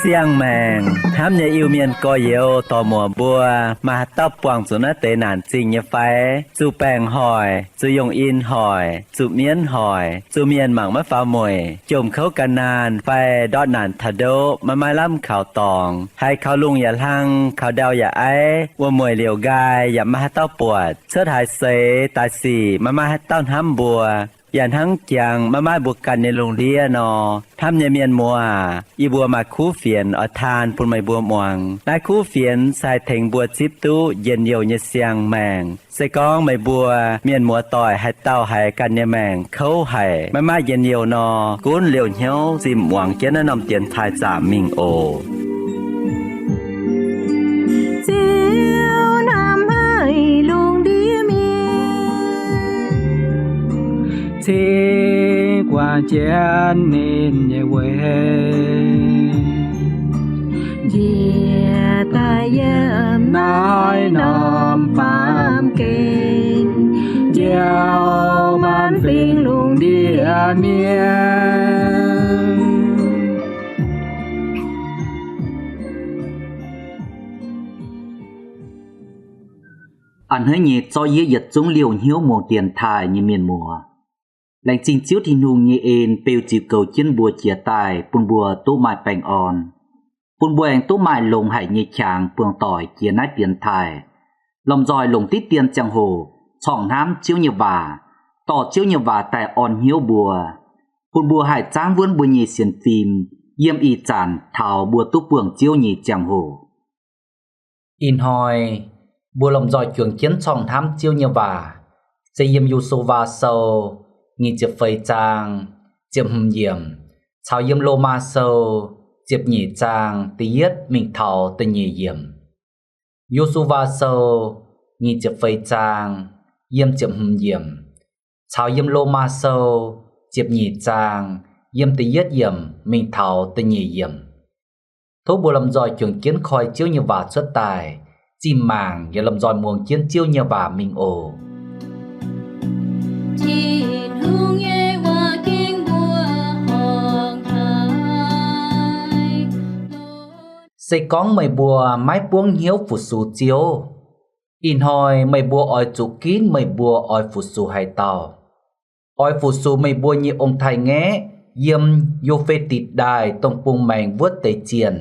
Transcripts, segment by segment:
Siang-maengc hnamv nyei Iu-Mienh gorx-youz dorc-muoc mbuo, maaih haaix dauh buangh zuqc naaiv deix naanc zingh nyei fai? Zuqc baengc hoic, zuqc yongh in hoic, zuqc mienv hoic, zuqc mienh mangc maiv faaux mueic, jomc kouv gan naanh fai ndortv naanc taux ndoqv maiv maaih lamh kaux dorngx, haiz kaux lungh yaac hlang, kaux ndau yaac aiv, wuom-mueic liouc nqaai yaac maiv maaih haaix dauh buatc, cuotv haaix seix daaih sic maiv maaih haaix dauh hnamv mbuo, yaac hnangv jangx maiv maaih mbuo ganh nyei lungh ndiev nor, hnamv nyei mienh muoz aac, yie mbuo maaih kuv fienx oix taan bun meih mbuo muangx. Naaiv kuv fienx se haih tengx mbuo zipv duqv njien-youh nyei siang-maengc. Se gorngv meih mbuo mienh muoz-doic haaix dauh haiz ganh nyei maengc kouv haic, maiv maaih njien-youh nor, gunv liouh hnyouv zinh muangx jienv naaiv norm dienx taaih zaamc mingh oc. Ziouv hnamv haic lungh ndiev mienh, cingx guangc jienv ninh nyei weic, njiec daaih yiem naaiv norm baamh gen, njoux maanc fingx lungh ndiev mienh. A'hneiv nyei zorqv yie yietc zungv liouh hnyouv muangx dienx taaih nyei mienh muoz. Laengz zingh Ziouv Tin-Hungh nyei en beu ziux goux jienv mbuo jiex daaih bun mbuo duqv maaih baengh orn, bun mbuo aengx duqv maaih longx haic nyei qangx buangh doic jiex naaiv dienx taaih, lomh nzoih longc diqv dien ziangh hoc corngh hnamv Ziouv nyei waac, dorh Ziouv nyei waac daaih orn hnyouv mbuo, bun mbuo haih zaangv wuonv mbuo nyei sienx fim yiem ih zanc taux mbuo duqv buangh Ziouv nyei ziangh hoc. Ih hnoi mbuo lomh nzoih juangc jienv corngh hnamv Ziouv nyei waac, se yiem Yo^su^waa Sou nyic ziepc feix zaang ziepc hmz yiemc, caux yiem Lomaa Sou ziepc nyeic zaang da'yietv mingh taux da'nyeic yiemc. Yo^su^waa Sou nyic ziepc feix zaang yiem ziepc hmz yiemc, caux yiem Lomaa Sou ziepc nyeic zaang yiem da'yietv yiemc mingh taux da'nyeic yiemc. Tov mbuo lomh nzoih juangc jienv koi Ziouv nyei waac cuotv daaih, zinh maangc yaac lomh nzoih muangx jienv Ziouv nyei waac mingh oc. Tin-Hungh nyei waac ging mbuo horngc haic. Se gorngv meih mbuo maiv buangv hnyouv fu-sux Ziouv, ih hnoi meih mbuo oix zuqc ginv meih mbuo oix fu-sux haaix dauh. Oix fu-sux meih mbuo nyei ong-taaix-ngaeqv yiem Yu^fe^ditc Ndaaih dongh bung maengx wuov deix zienh,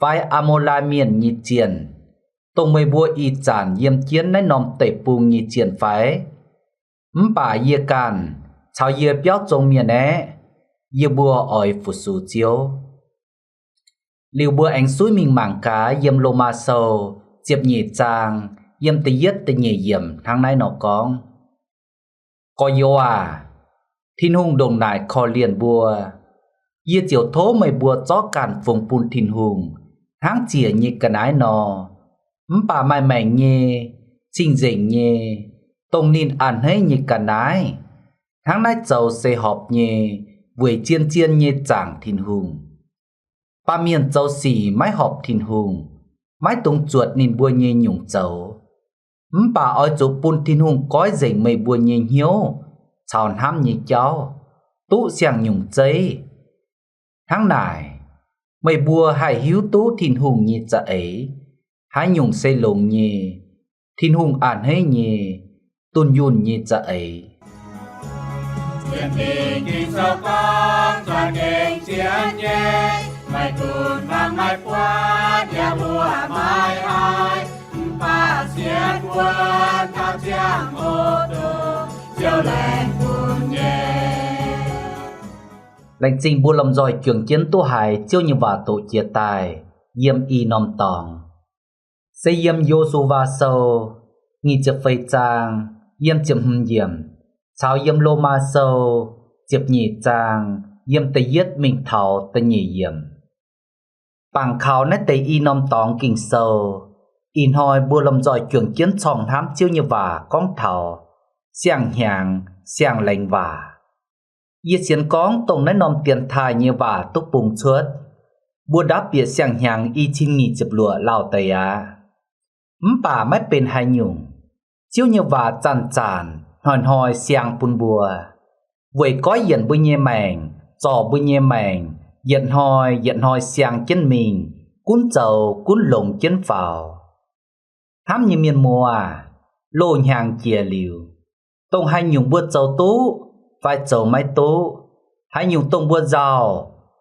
fai Aa^mo^lai Mienh nyei zienh, dongh meih mbuo ih zanc yiem jienv naaiv norm deic-bung nyei zienh fai? Mv baac yie ganh caux yie biauv zong mienh aeqv, yie mbuo oix fu-sux Ziouv. Liuz mbuo aengx suiv mingh mangc gaax yiem Lomaa Sou ziepc nyeic zaang yiem da'yietv da'nyeic yiemc hnangv naaiv nor gorngv, Gorx-youz aac, Tin-Hungh ndongc naaic korv-lienh mbuo, yie ziouc tov meih mbuo zorqv ganh fungx bun Tin-Hungh hnangv ziec nyei ga'naaiv nor. Mv baac maaih maengc nyei, cing-nzengc nyei, dongh ninh a'hneiv nyei ga'naaiv, hnangv naaiv zoux se horpc nyei, weic zien-zien nyei zaangc Tin-Hungh. Baamh mienh zoux sic maiv horpc Tin-Hungh, maiv dungx zuotc ninh mbuo nyei nyungc zoux. Mv baac oix zuqc bun Tin-Hungh goiv nzengc meih mbuo nyei hnyouv caux hnamv nyei jauv, duqv siang-nyungc zeiv. Hnangv naaic, meih mbuo haih hiuv duqv Tin-Hungh nyei za'eix, haaix nyungc se longx nyei, Tin-Hungh a'hneiv nyei, dunh yunh nyei za'eix. Laengz zingh mbuo lomh nzoih juangc jienv duqv haiz Ziouv nyei waac doqc jiex daaih yiem i norm dorngx. Se yiem Yo^su^waa Sou nyic ziepc feix zaang yiem ziepc hmz yiemc, caux yiem Lomaa Sou ziepc nyeic zaang yiem da'yietv mingh taux da'nyeic yiemc. Bangc kaux naaiv deix i norm dorngx Ging-Sou, ih hnoi mbuo lomh nzoih juangc jienv corngh hnamv Ziouv nyei waac gorngv taux siang-hnyangx siang-laengz waac. Yie sienx gorngv dongh naaiv norm dienx taaih nyei waac duqv bung cuotv, mbuo ndaauv bieqc siang-hnyangx i cin nyic ziepc luoqc lauh deix aqv. Mv baac maiv benx haaix nyungc. Ziouv nyei waac zanc-zanc hnoi-hnoi siang bun mbuo, weic goiv yienc mbuo nyei maengc, zorc mbuo nyei maengc, yietc hnoi yietc hnoi siang jienv mingh, gunv zoux gunv longx jienv faaux. Hnamv nyei mienh muoz aah, loz-hnyangx jiex liuz, dongh haaix nyungc mbuo zoux duqv fai zoux maiv duqv, haaix nyungc dongh mbuo nzauh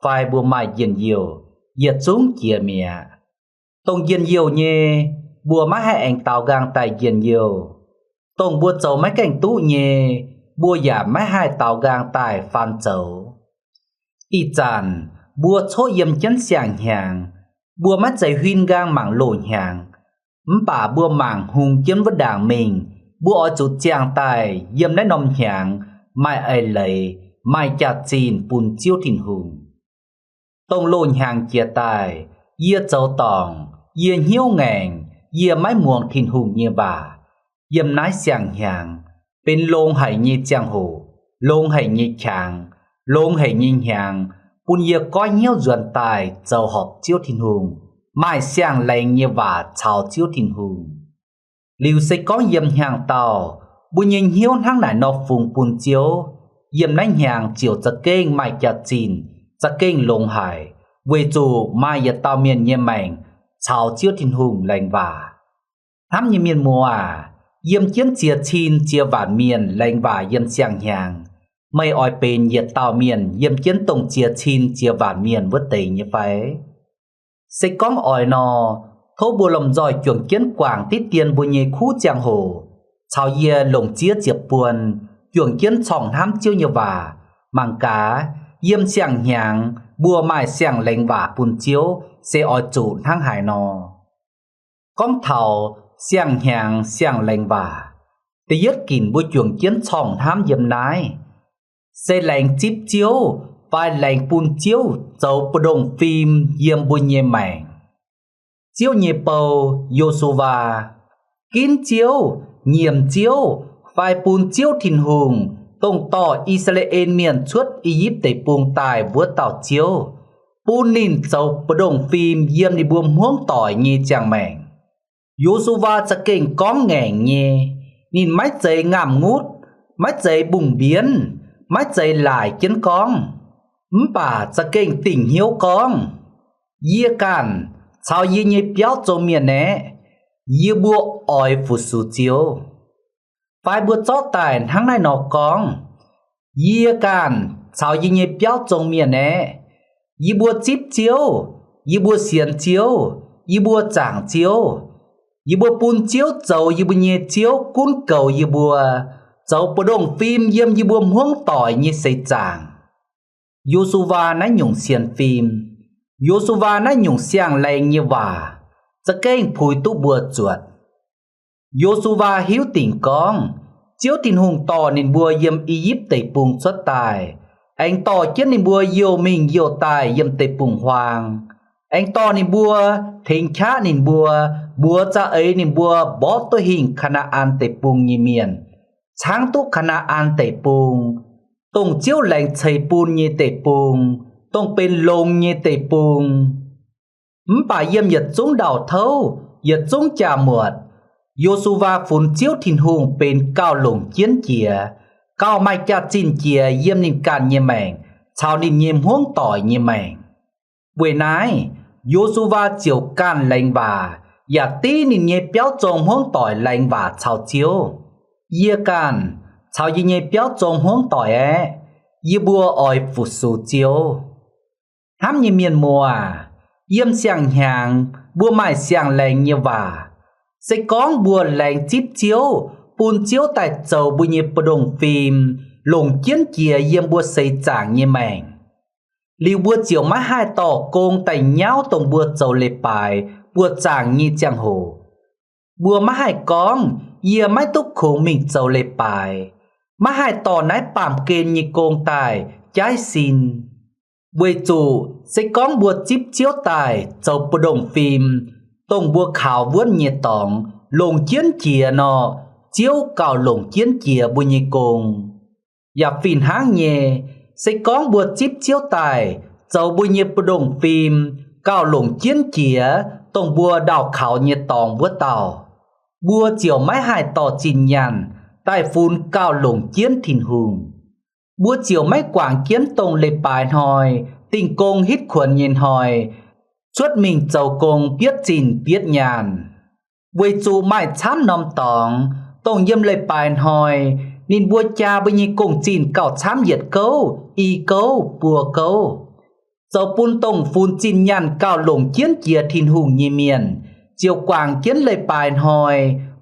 fai mbuo maaih njien-youh, yietc zungv jiex mi'aqv. Dongh njien-youh nyei, mbuo maiv haih aengx daaux nqaang daaih njien-youh. Dongh mbuo zoux maiv gaengh duqv nyei, mbuo yaac maiv haih daaux nqaang daaih faan zoux. Ih zanc mbuo coqv yiem jienv siang-hnyangx, mbuo maiv zeiz huin nqaang mangc loz-hnyangx, mv baac mbuo mangc hungx jienv wuov ndaangc mingh, mbuo oix zuqc ziangh daaih yiem naaiv norm hnyangx maaih eix leiz, maaih jaax-zinh bun Ziouv Tin-Hungh. Dongh loz-hnyangx jiex daaih, yie zoux dorngc, yie hnyouv ngaengc, yie maiv muangx Tin-Hungh nyei waac. Yiem naaiv siang-hnyangx benx longx haic nyei ziangh hoc, longx haic nyei qangx, longx haic nyei hnyangx, bun yie goiv hnyouv nzuonx daaih zoux horpc Ziouv Tin-Hungh, maaih siang-laengz nyei waac caux Ziouv Tin-Hungh. Liuz se gorngv yiem hnyangx-daauh mbuo nyei hnyouv hnangv naaic nor fungx bun Ziouv, yiem naaiv hnyangx ziouc za'gengh maaih jaax-zinh, za'gengh longx haic, weic zuqc maaih yietc dauh mienh nyei maengc caux Ziouv Tin-Hungh laengz waac. Hnamv nyei mienh muoz aac, yiem jienv ziex cin ziex waanc mienh laengz waac yiem siang-hnyangx, meih oix benx yietc dauh mienh yiem jienv dongh ziex cin ziex waanc mienh wuov deix nyei fai? Se gorngv oix nor, tov mbuo lomh nzoih juangc jienv guangc diqv dien mbuo nyei kuv ziangh hoc caux yie longc ziex ziepc buon juangc jienv corngh hnamv Ziouv nyei waac. Mangc gaax, yiem siang-hnyangx mbuo maaih siang-laengz waac bun Ziouv se oix zuqc hnangv haaix nor. Gorngv taux siang-hnyangx siang-laengz waac, da'yietv ginc mbuo juangc jienv corngh hnamv yiem naaiv se laengz zipv Ziouv fai laengz bun Ziouv zoux mbu'ndongx fim yiem mbuo nyei maengc. Ziouv nyei bou, Yo^su^waa, ginv Ziouv, nyiemc Ziouv, fai bun Ziouv Tin-Hungh, dongh dorh I^saa^laa^en Mienh cuotv I^yipv Deic-Bung daaih wuov dauh Ziouv, bun ninh zoux mbu'ndongx fim yiem ninh mbuo hmuangv doic nyei ziangh maengc. Yo^su^waa za'gengh gorngv ngaengc nyei. Ninh maiv zeiz ngaamv ngutv, maiv zeiz mbungh-mbienv, maiv zeiz laaic jienv gorngv, mv baac za'gengh dingc hnyouv gorngv, Yie ganh caux yie nyei biauv zong mienh aeqv, yie mbuo oix fu-sux Ziouv. Fai mbuo zorqv daaih hnangv naaiv nor gorngv, Yie ganh caux yie nyei biauv zong mienh aeqv, yie mbuo zipv Ziouv, yie mbuo sienx Ziouv, yie mbuo zaangc Ziouv. Yie mbuo bun Ziouv zoux yie mbuo nyei Ziouv gunv goux yie mbuo, zoux mbu'ndongx fim yiem yie mbuo hmuangv doic nyei seix zaangc. Yo^su^waa naaiv nyungc sienx fim, Yo^su^waa naaiv nyungc siang-laengz nyei waac za'gengh puix duqv mbuo zuotc. Yo^su^waa hiuv dingc gorngv Ziouv Tin-Hungh dorh ninh mbuo yiem I^yipv Deic-Bung cuotv daaih, aengx dorh jienv ninh mbuo youh mingh youh daaih yiem deic-bung-huaang, aengx dorh ninh mbuo tengx qaqv ninh mbuo, mbuox za'eix ninh mbuo mborqv duqv hingh Kaa^naa^an Deic-Bung nyei mienh, caangv duqv Kaa^naa^an Deic-Bung, dongh Ziouv laengz ceix bun nyei deic-bung, dongh benx longx nyei deic-bung. Mv baac yiem yietc zungv ndau-touv, yietc zungv jaa-muotc, Yo^su^waa funx Ziouv Tin-Hungh benx gauh longc jienv jiex, gauh maaih jaax-zinh jiex yiem ninh ganh nyei maengc caux ninh nyei hmuangv doic nyei maengc. Weic naaiv, Yo^su^waa ziouc ganh laengz waac yaac div ninh nyei biauv zong hmuangv doic laengz waac caux Ziouv, Yie ganh caux yie nyei biauv zong hmuangv doic aeqv, yie mbuo oix fu-sux Ziouv. Hnamv nyei mienh muoz aac, yiem siang-hnyangx mbuo maaih siang-laengz nyei waac. Se gorngv mbuo laengz zipv Ziouv, bun Ziouv daaih zoux mbuo nyei mbu'ndongx fim, longc jienv jiex yiem mbuo seix zaangc nyei maengc, liuz mbuo ziouc maiv haih dorh gong daaih nyauv dongh mbuo zoux leiz-baaix buoz-zaangc nyei ziangh hoc. Mbuo maiv haih gorngv, Yie maiv duqv kungx mingh zoux leiz-baaix, maiv haih dorh naaiv baamh gen nyei gong daaih jaaiv sin. Weic zuqc se gorngv mbuo zipv Ziouv daaih zoux mbu'ndongx fim, dongh mbuo kaux wuonv nyei dorngx, longc jienv jiex nor, Ziouv gauh longc jienv jiex mbuo nyei gong. Yaac fih hnangv nyei, se gorngv mbuo zipv Ziouv daaih zoux mbuo nyei mbu'ndongx fim, gauh longc jienv jiex dongh mbuo ndaauh kaux nyei dorngx wuov dauh, mbuo ziouc maiv haih dorh zinh nyaanh daaih funx gauh longc jienv Tin-Hungh. Mbuo ziouc maiv guangc jienv dongh leiz-baaix hnoi, Dingh Gong hitv kuonx nyei hnoi, cuotv mingh zoux gong bietv zinh bietv nyaanh. Weic zuqc maaih camv norm dorngx, dongh yiem leiz-baaix hnoi, ninh mbuo jaa mbuo nyei gong-zinh gauh camv yietc gouv, i gouv, buo gouv. Zoux bun dongh funx zinh nyaanh gauh longc jienv jiex Tin-Hungh nyei mienh, ziouc guangc jienv leiz-baaix hnoi,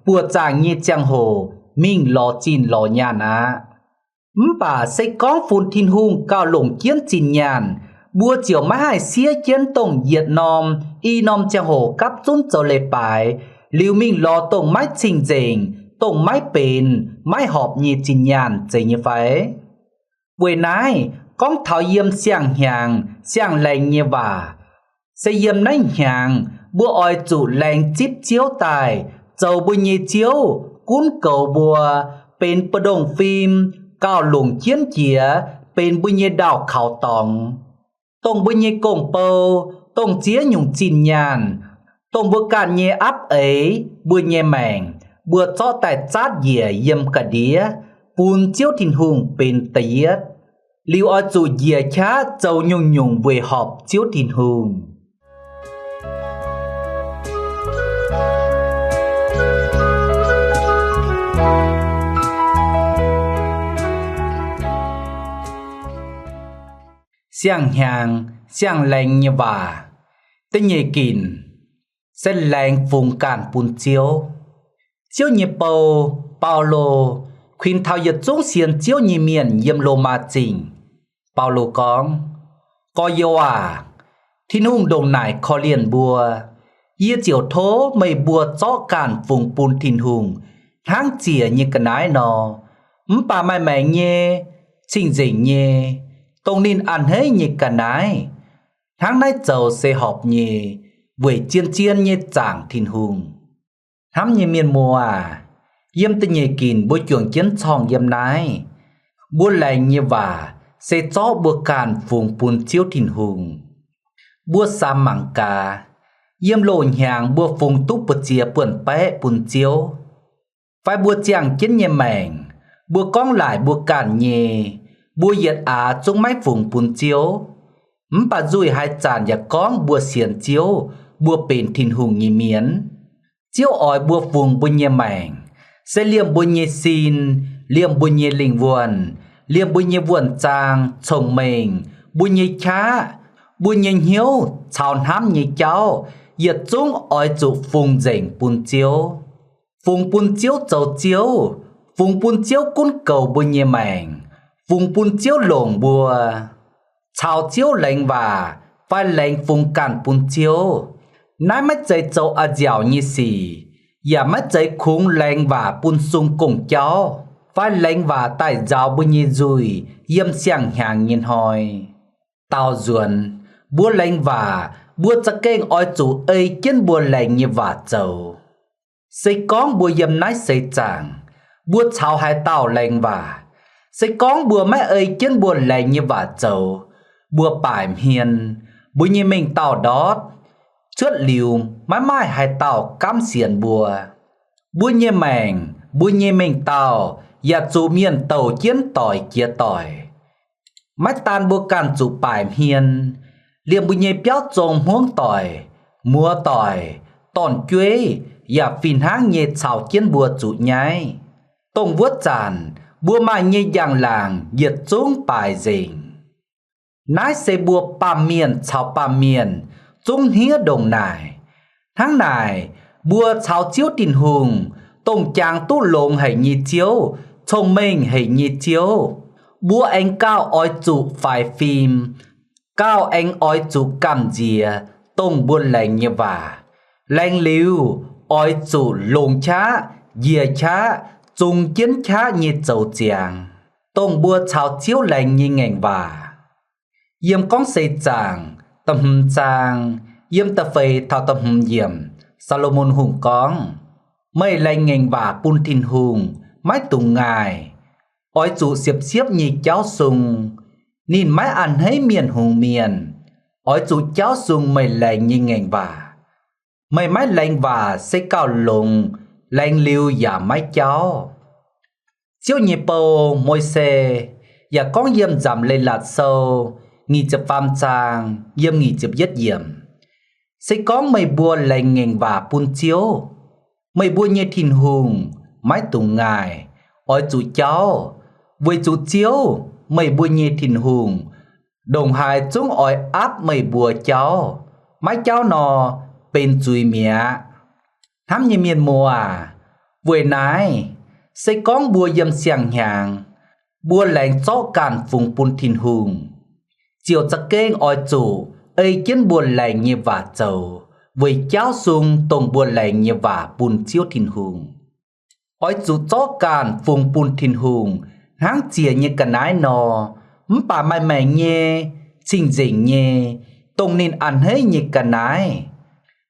buoqc zaangc nyei ziangh hoc mingh lorz zinh lorz nyaanh aqv. Mv baac se gorngv funx Tin-Hungh gauh longc jienv zinh nyaanh, mbuo ziouc maiv haih siev jienv dongh yietc norm, i norm ziangh hoc gapv zunv zoux leiz-baaix, liuz mingh lorz dongh maiv cing-nzengc, dongh maiv benx, maiv horpc nyei zinh nyaanh zeiz nyei fai? Weic naaiv, gorngv taux yiem siang-hnyangx, siang-laengz nyei waac, se yiem naaiv hnyangx mbuo oix zuqc laengz zipv Ziouv daaih zoux mbuo nyei Ziouv, gunv goux mbuo, benx mbu'ndongx fim, gauh longc jienv jiex, benx mbuo nyei ndaauh kaux dorngx. Dongh mbuo nyei gong-bou, dongh ziex nyungc zinh nyaanh, dongh mbuo ganh nyei apv eix, mbuo nyei maengc, mbuo zorqv daaih zaatv njiec yiem ga'ndiev, bun Ziouv Tin-Hungh benx da'yietv. Liuz oix zuqc njiec qaqv zoux nyungc-nyungc weic horpc Ziouv Tin-Hungh. Siang-hnyangx, siang-laengz nyei waac. Da'nyeic ginc se laengz fungx ganh bun Ziouv. Ziouv nyei bou, Baulo, kuinx taux yietc zungv sienx Ziouv nyei mienh yiem Lomaa Zingh. Baulo gorngv, Gorx-youz aac, Tin-Hungh ndongc naaic korv-lienh mbuo, yie ziouc tov meih mbuo zorqv ganh fungx bun Tin-Hungh hnangv ziec nyei ga'naaiv nor, mv baac maaih maengc nyei, cing-nzengc nyei, dongh ninh a'hneiv nyei ga'naaiv. Hnangv naaiv zoux se horpc nyei, weic zien-zien nyei zaangc Tin-Hungh. Hnamv nyei mienh muoz aac, yiem da'nyeic ginc mbuo juangc jienv corngh yiem naaiv, mbuo laengz nyei waac se zorqv mbuo ganh fungx bun Ziouv Tin-Hungh. Mbuo samx mangc gaax, yiem loz-hnyangx mbuo fungx duqv buoz-ziex buonc baeqv bun Ziouv, fai mbuo ziangh jienv nyei maengc, mbuo gorngv laaic mbuo ganh nyei, mbuo yietc aax zungv maiv fungx bun Ziouv. Mv baac nzuih haaix zanc yaac gorngv mbuo sienx Ziouv, mbuo benx Tin-Hungh nyei mienh. Ziouv oix mbuo fungx mbuo nyei maengc, se liemh mbuo nyei sin, liemh mbuo nyei lingh wuonh, liemh mbuo nyei wuonh zaang, cong-mengh, mbuo nyei qaqv, mbuo nyei hnyouv caux hnamv nyei jauv, yietc zungv oix zuqc fungx nzengc bun Ziouv. Fungx bun Ziouv zoux Ziouv, fungx bun Ziouv gunv goux mbuo nyei maengc, fungx bun Ziouv longc mbuo. Caux Ziouv laengz waac fai laengz fungx ganh bun Ziouv, naaiv maiv zeiz zoux a'nziaauc nyei sic, yaac maiv zeiz kungx laengz waac bun sung gong-jauv fai laengz waac daaih nzaaux mbuo nyei nzuih yiem siang-hnyangx nyei hnoi. Daaux nzuonx, mbuo laengz waac, mbuo za'gengh oix zuqc ei jienv mbuo laengz nyei waac zoux. Se gorngv mbuo yiem naaiv seix zaangc, mbuo caux haaix dauh laengz waac, se gorngv mbuo maiv ei jienv mbuo laengz nyei waac zoux, mbuo baaic hmien, mbuo nyei mengh dauh ndortv, cuotv liuz maiv maaih haaix dauh gaamv sienx mbuo. Mbuo nyei maengc, mbuo nyei mengh dauh yaac zuqc mienh douc jienv doic jiex doic. Maiv daan mbuo ganh zuqc baaic hmien, liemh mbuo nyei biauv zong hmuangv doic, muoz doic, dorn-jueiv yaac fih hnangv nyei caux jienv mbuo zuqc nyaiv. Dongh wuov zanc, mbuo maaih nyei njang-laangc yietc zungv baaic nzengc. Naaiv se mbuo baamh mienh caux baamh mienh zungv hniev ndongc naaic. Hnangv naaic, mbuo caux Ziouv Tin-Hungh, dongh jangx duqv longx haic nyei Ziouv, cong-mengh haic nyei Ziouv, mbuo aengx gauh oix zuqc faix fim, gauh aengx oix zuqc gamh nziex dongh mbuo laengz nyei waac. Laengz liuz, oix zuqc longx qaqv, njiec qaqv, zungx jienv qaqv nyei zoux ziangx, dongh mbuo caux Ziouv laengz nyei ngaengc waac. Yiem Gorngv Seix Zaangc da'hmz zaang, yiem da'feix taux da'hmz yiemc, Saa^lo^morn Hungh gorngv, Meih laengz ngaengc waac bun Tin-Hungh maiv dungx ngaih. Oix zuqc siepv-siepv nyei jauv sung. Ninh maiv a'hneiv mienh hungx mienh. oix zuqc jauv sung meih laengz nyei ngaengc waac. Meih maiv laengz waac se gauh longx, laengz liuz yaac maiv jauv. Ziouv nyei bou, Mose, yaac gorngv yiem Nzamc Leiz-Latc Sou nyic ziepc faam zaang yiem nyic ziepc yietv yiemc, se gorngv meih mbuo laengz ngaengc waac bun Ziouv, meih mbuo nyei Tin-Hungh, maiv dungx ngaih, oix zuqc jauv, weic zuqc Ziouv, meih mbuo nyei Tin-Hungh, ndongc haaix zungv oix aapv meih mbuo jauv. Maiv jauv nor, benx zuiz mi'aqv. Hnamv nyei mienh muoz aac, weic naaiv, se gorngv mbuo yiem siang-hnyangx, mbuo laengz zorqv ganh fungx bun Tin-Hungh, ziouc za'gengh oix zuqc ei jienv mbuo laengz nyei waac zoux, weic jauv sung dongh mbuo laengz nyei waac bun Ziouv Tin-Hungh. Oix zuqc zorqv ganh fungx bun Tin-Hungh hnangv ziec nyei ga'naaiv nor, mv baac maaih maengc nyei, cing-nzengc nyei, dongh ninh a'hneiv nyei ga'naaiv.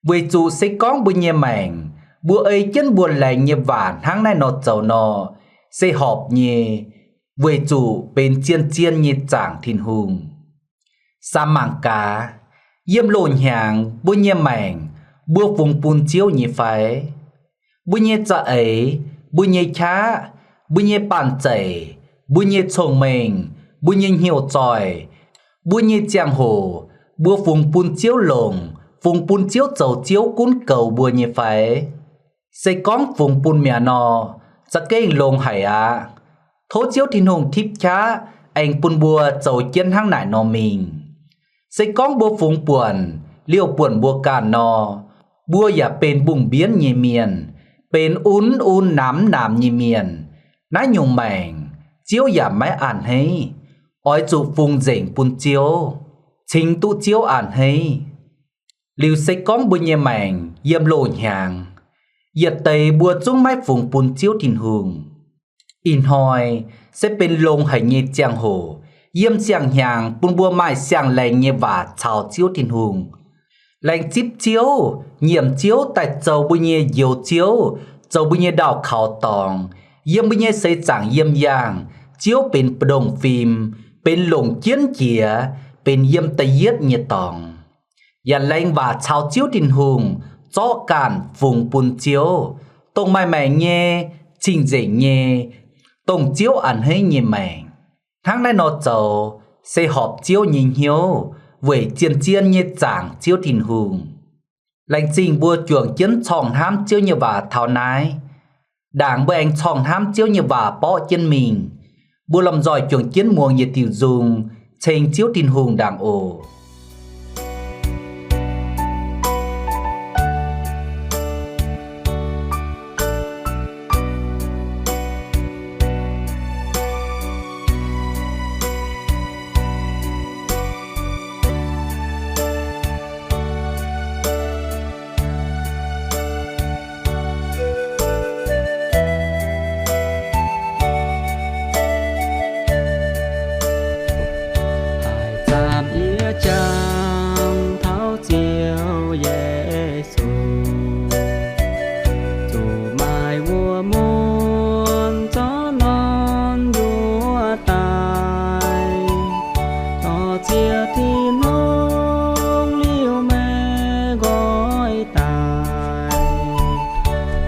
Weic zuqc se gorngv mbuo nyei maengc, mbuo ei jienv mbuo laengz nyei waac hnangv naaiv nor zoux nor, se horpc nyei, weic zuqc benx zien-zien nyei zaangc Tin-Hungh. Samx mangc gaax, yiem loz-hnyangx mbuo nyei maengc, mbuo fungx bun Ziouv nyei fai? Mbuo nyei za'eix, mbuo nyei qaqv, mbuo nyei banh zeic, mbuo nyei cong-mengh, mbuo nyei hnyouv zoih, mbuo nyei ziangh hoc, mbuo fungx bun Ziouv longc, fungx bun Ziouv zoux Ziouv gunv goux mbuo nyei fai? Se gorngv fungx bun mi'aqv nor, za'gengh longx haic aqv. Tov Ziouv Tin-Hungh tipv qaqv aengx bun mbuo zoux jienv hnangv naaic nor mingh. Se gorngv mbuo fungx buonc liouh buonc mbuo ganh nor, mbuo yaac benx mbungh mbienv nyei mienh, benx un un namx namx nyei mienh. Naaiv nyungc maengc, Ziouv yaac maiv a'hneiv. Oix zuqc fungx nzengc bun Ziouv, cingx duqv Ziouv a'hneiv. Liuz se gorngv mbuo nyei maengc yiem loz-hnyangx, yietc deix mbuo zungv maiv fungx bun Ziouv Tin-Hungh. Ih hnoi se benx longx haic nyei ziangh hoc yiem siang-hnyangx bun mbuo maaih siang-laengz nyei waac caux Ziouv Tin-Hungh, laengz zipv Ziouv, nyiemc Ziouv daaih zoux mbuo nyei Njoux Ziouv, zoux mbuo nyei ndau-kaux dorngx, yiem mbuo nyei seix zaangc yiem yaangh. Ziouv benx mbu'ndongx fim, benx longc jienv jiex, benx yiem da'yietv nyei dorngx. Yaac laengz waac caux Ziouv Tin-Hungh, zorqv ganh fungx bun Ziouv, dongh maaih maengc nyei, cing-nzengc nyei, dongh Ziouv a'hneiv nyei maengc. Hnangv naaiv nor zoux se horpc Ziouv nyei hnyouv, weic zien-zien nyei zaangc Ziouv Tin-Hungh. Laengz zingh mbuo juangc jienv corngh hnamv Ziouv nyei waac taux naaiv. Ndaangc mbuo aengx corngh hnamv Ziouv nyei waac borqv jienv mingh, mbuo lomh nzoih juangc jienv muangx yietc diuc nzung ceng Ziouv Tin-Hungh ndaangc oc. Haaix zanc yie jangx taux Ziouv Yesu, zuqc maaih wuom muonz zorqv norm nduov daaih, dorh Ziouv Tin-Hungh liuz meih nqoi daaih,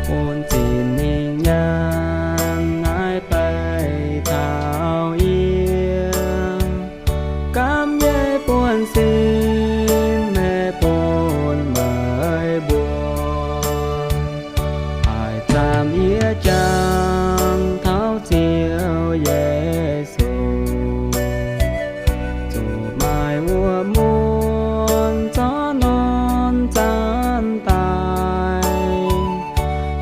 bun zinh mingh nyaanh naaiv beiv taux yie. Gamh nyei buonv sin meih bun meih mbuo. Haaix zanc yie jangx taux Ziouv Yesu, zuqc maaih wuom muonz zorqv norm zanc daaih,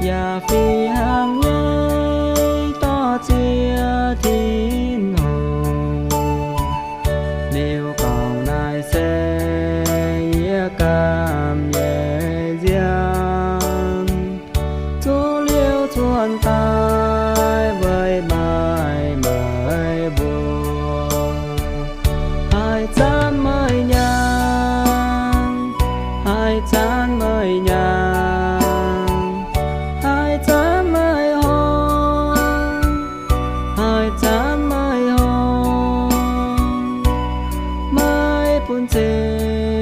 yaac fih hnangv nyei dorh Ziouv Tin-Hungh. Liuz gorngv naaic se yie gamh nyei nziaamv, zuqc liuz cuotv daaih weic maaih meih mbuo. Haaix zanc meih nyaanh, haaix zanc meih nyaanh, haaix zanc meih horngh, haaix zanc meih horngh, meih bun cing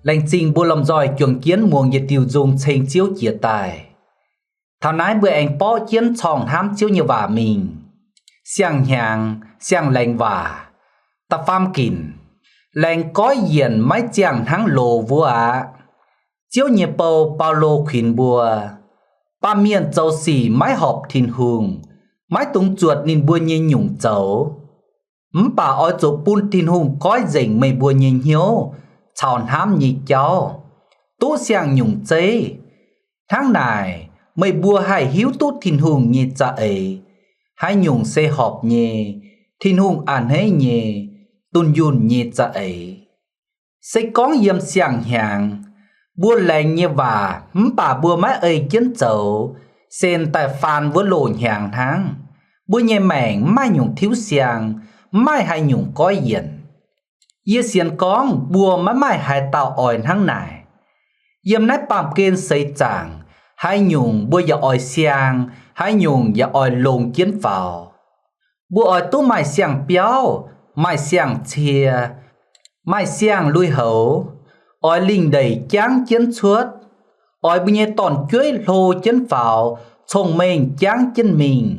Laengz zingh mbuo lomh nzoih juangc jienv muangx yietc diuh nzung ceng Ziouv jiex daaih. Taux naaiv mbuo aengx borqv jienv corngh hnamv Ziouv nyei waac mingh. Siang-hnyangx, siang-laengz waac. Da'faam ginc, laengz goiv yienc maiv ziangh hnangv loz wuov aqv. Ziouv nyei bou, Baulo kuinx mbuo, baamh mienh zoux sic maiv horpc Tin-Hungh, maiv dungx zuotc ninh mbuo nyei nyungc zoux. Mv baac oix zuqc bun Tin-Hungh goiv nzengc meih mbuo nyei hnyouv caux hnamv nyei jauv, duqv siang-nyungc zeiv. Hnangv naaic, meih mbuo haih hiuv duqv Tin-Hungh nyei za'eix, haaix nyungc se horpc nyei, Tin-Hungh a'hneiv nyei, dunh yunh nyei za'eix. Se gorngv yiem siang-hnyangx, mbuo laengz nyei waac mv baac mbuo maiv ei jienv zoux, sen daaih faan wuov loz-hnyangx hnangv. Mbuo nyei maengc mv maaih nyungc tiuv siang, mv maaih haaix nyungc goiv yienc. Yie sienx gorngv mbuo maiv maaih haaix dauh oix hnangv naaic. Yiem naaiv baamh gen seix zaangc, haaix nyungc mbuo yaac oix siang, haaix nyungc yaac oix longx jienv faaux. Mbuo oix duqv maaih siang-biauv, maaih siang-cie, maaih siang-lui-houx, oix lingh ndeic jangv jienv cuotv, oix mbuo nyei dorn-jueiv hlo jienv faaux, cong-mengh jangv jienv mingh,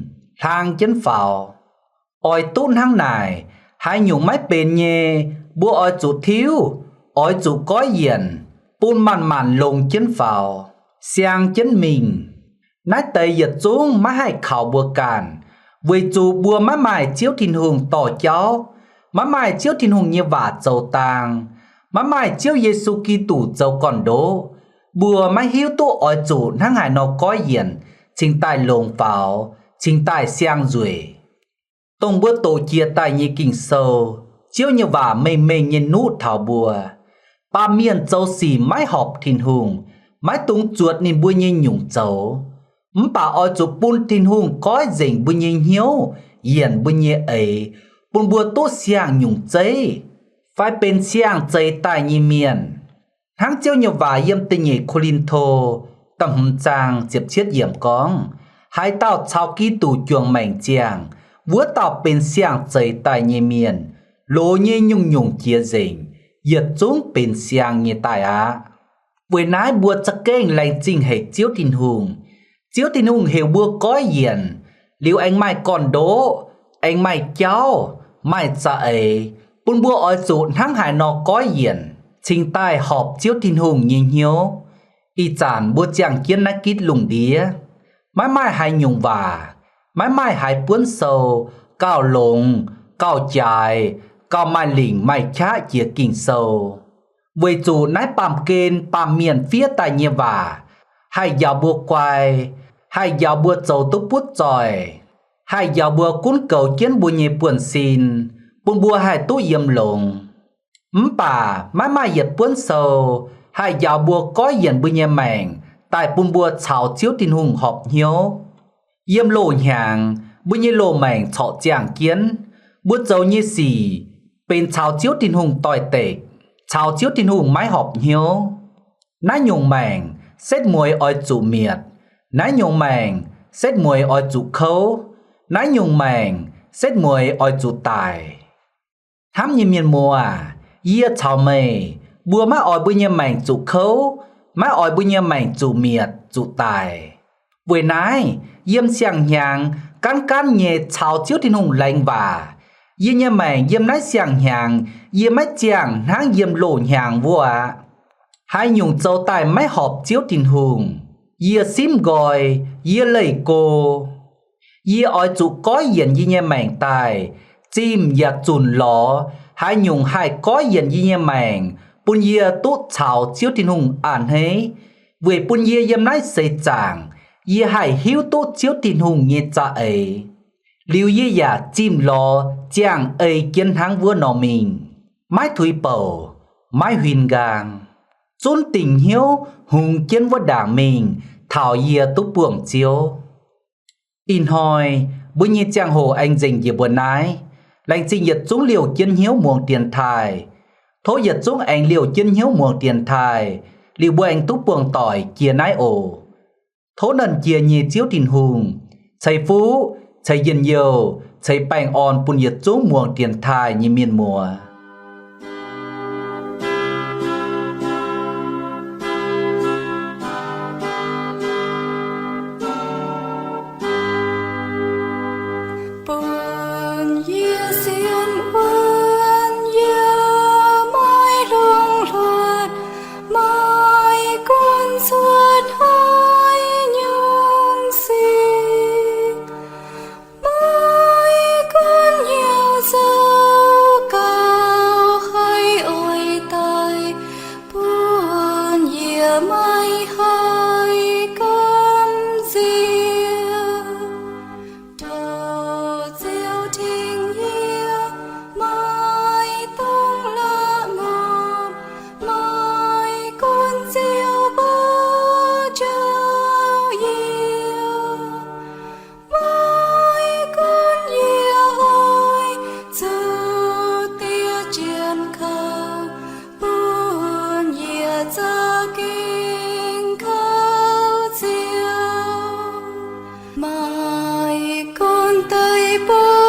hlang jienv faaux. Oix duqv hnangv naaic, haaix nyungc maiv benx nyei, mbuo oix zuqc tiuv, oix zuqc goiv yienc, bun manc-manc longx jienv faaux, siang jienv mingh. Naaiv deix yietc zungv maiv haih kaux mbuo ganh, weic zuqc mbuo maiv maaih Ziouv Tin-Hungh dorh jauv, maiv maaih Ziouv Tin-Hungh nyei waac zoux dang, maiv maaih Ziouv Yesu Giduc zoux gorn-ndoqv. Mbuo maiv hiuv duqv oix zuqc hnangv haaix nor goiv yienc cingx daaih longx faaux, cingx daaih siang nzueic. Dongh mbuo doqc jiex daaih nyei Ging-Sou, Ziouv nyei waac mengh mengh nyei nuqv taux mbuo, baamh mienh zoux sic maiv horpc Tin-Hungh, maiv dungx zuotc ninh mbuo nyei nyungc zoux. Mv baac oix zuqc bun Tin-Hungh goiv nzengc mbuo nyei hnyouv, yienc mbuo nyei eix, bun mbuo duqv siang-nyungc zeiv, fai benx siang-zeix daaih nyei mienh. Hnangv Ziouv nyei waac yiem da'nyeic Ko^lin^to da'hmz zaang ziepc cietv yiemc gorngv, haaix dauh caux Giduc juangc maengc ziangh, wuov dauh benx siang-zeix daaih nyei mienh, loz nyei nyungc-nyungc jiex nzengc, yietc zungv benx siang nyei daaih aqv. Weic naaiv mbuo za'gengh laengz zingh haic Ziouv Tin-Hungh. Ziouv Tin-Hungh heuc mbuo goiv yienc, liuz aengx maaih gorn-ndoqv, aengx maaih jauv, maaih za'eix, bun mbuo oix zuqc hnangv haaix nor goiv yienc, cingx daaih horpc Ziouv Tin-Hungh nyei hnyouv. Ih zanc mbuo ziangh jienv naaiv gitv lungh ndiev, maiv maaih haaix nyungc waac, maiv maaih haaix buonv sou gauh longx, gauh jaaix, gauh maaih lingc maaih qaqv jiex Ging-Sou. Weic zuqc naaiv baamh gen baamh mienh fiev daaih nyei waac haih njaaux mbuo guai, haih njaaux mbuo zoux duqv butv zoih, haih njaaux mbuo gunv goux jienv mbuo nyei buonv-sin, bun mbuo haih duqv yiem longx. Mv baac maiv maaih yietc buonv sou haih njaaux mbuo goiv yienc mbuo nyei maengc daaih bun mbuo caux Ziouv Tin-Hungh horpc hnyouv. Yiem loz-hnyangx, mbuo nyei loz-maengc corc ziangh jienv, mbuo zoux nyei sic benx caux Ziouv Tin-Hungh doix-dekc, caux Ziouv Tin-Hungh maiv horpc hnyouv. Naaiv nyungc maengc setv mueiz oix zuqc mietc. Naaiv nyungc maengc setv mueiz oix zuqc kouv. Naaiv nyungc maengc setv mueiz oix zuqc daic. Hnamv nyei mienh muoz aac, yie caux meih, mbuo maiv oix mbuo nyei maengc zuqc kouv, maiv oix mbuo nyei maengc zuqc mietc, zuqc daic. Weic naaiv, yiem siang-hnyangx gaanv gaanv nyei caux Ziouv Tin-Hungh laengz waac, yie nyei maengc yiem naaiv siang-hnyangx yie maiv ziangh hnangv yiem loz-hnyangx wuov aqv. Haaix nyungc zoux daaih maiv horpc Ziouv Tin-Hungh, yie simv nqoi, yie leih go. Yie oix zuqc goiv yienc yie nyei maengc daaih, zimh yaac zunc lorz haaix nyungc haih goiv yienc yie nyei maengc, bun yie duqv caux Ziouv Tin-Hungh a'hneiv, weic bun yie yiem naaiv seix zaangc yie haih hiuv duqv Ziouv Tin-Hungh nyei za'eix. Liuz yie yaac zimh lorz ziangh ei jienv hnangv wuov nor mingh, maiv tuix bouc, maiv huin nqaang, zunv dingc hnyouv hungx jienv wuov ndaangc mingh taux yie duqv buangh Ziouv. Ih hnoi mbuo nyei ziangh hoc aengx nzengc njiec mbuo naaiv. Laengz zingh yietc zungv liouh jienv hnyouv muangx dienx taaih. Tov yietc zungv aengx liouh jienv hnyouv muangx dienx taaih, liuz mbuo aengx duqv buangh doic jiex naaiv oc. Tov Nernh Jiex nyei Ziouv Tin-Hungh ceix fuqv, ceix njien-youh, ceix baengh orn bun yietc zungv muangx dienx taaih nyei mienh muoz. Sienx wuonh yie maiv longc hluotc, maiv gunv cuotv haaix nyungc sic, maiv gunv hnyouv zoux gauh haih oix daaih bun yie maiv haih gamh nziex. Douh Ziouv tengx yie, maiv dungx la'maah, maiv gunv Ziouv mbuo jauv yie, maiv gunv yie oix zuqc diev jienv kaux, bun yie za'gengh kaux Ziouv. Maiv gunv deic-bung